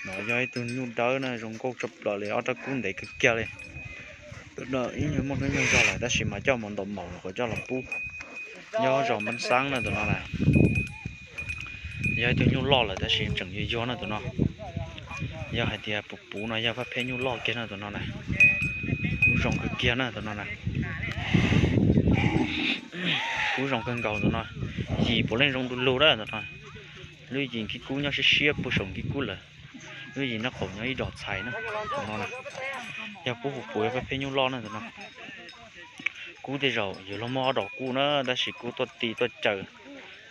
No yog ib tug nyuj dawb na, zoo nkauj tshaj plaws li, ob rab kub ntev kawg kiag li. Tus no ib nyuag muaj hnub nyoog zog lawm tab sis mas coj mus ntaus maum los kom coj los pub. Nyob zos Npab Xaab na tus no na. Yog ib tug nyuj loj lawm tab sis tseem yuag yuag na tus no. Yog hais tias puv puv no yog paj pheb nyuj loj kiag na tus no na. Kub zoo kawg kiag na tus no na. Kub zoo kawg nkaus tus no. Yim puav leej zoo du lug na tus no. Lub yim nkij kub nyob siab siab puag saum nkij kub lawm. Lub yim nraub qaum nyob ib dos txhais na tus no na. Yog kub puv puv yog paj pheb nyuj loj na tus no. Kub tej zaum yuav luag muaj ob dos kub na tab sis kub tuaj ti tuaj caws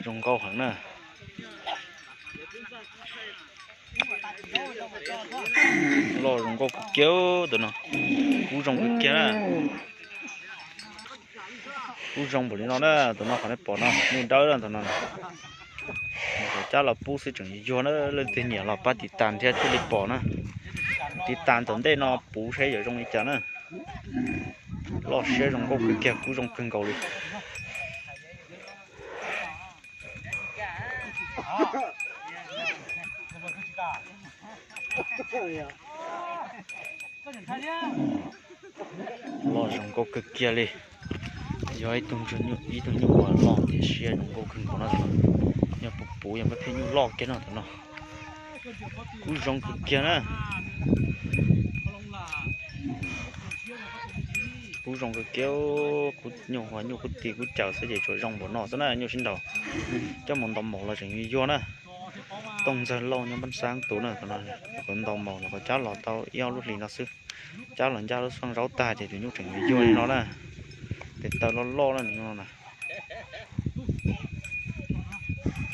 zoo nkauj heev na. Loj zoo nkauj kawg kiag tus no. Kub zoo kawg kiag na. Kub zoo npaum li no na tus no, qhov nej pom no nyuj dawb na tus no. Cab los pub xwb tseem yuag yuag na, leej twg nyiam los pab tiv tas thiab thiaj li pom na. Tiv tas tom ntej no puv saib yuav zoo li cas na. Loj siab zoo nkauj kawg kiag, kub zoo kawg nkaus li. Loj zoo nkauj kawg kiag li. Yog ib tug nyuj uas loj tiam sis zoo nkauj kawg nkaus no. Yog puv puv yog paj pheb nyuj loj kiag no tus no. Kub zoo kawg kiag na. Kub zoo kawg kiag, kub nyuj uas nyuj kub ti kub caws xwb ces tsuas zoo npaum no xwb na nyuj sib nraus. Coj mus ntaus maum los tseem yuag yuag na. Tooj Ntxawg Lauj nyob Npab Xaab tus na, ntaus maum los kom cab los tau ib ob lub hlis no xwb. Cab los ncaj lub xeej zaub tag ces tus nyuj tseem yuag yuag li no na. Tes taw loj loj na no.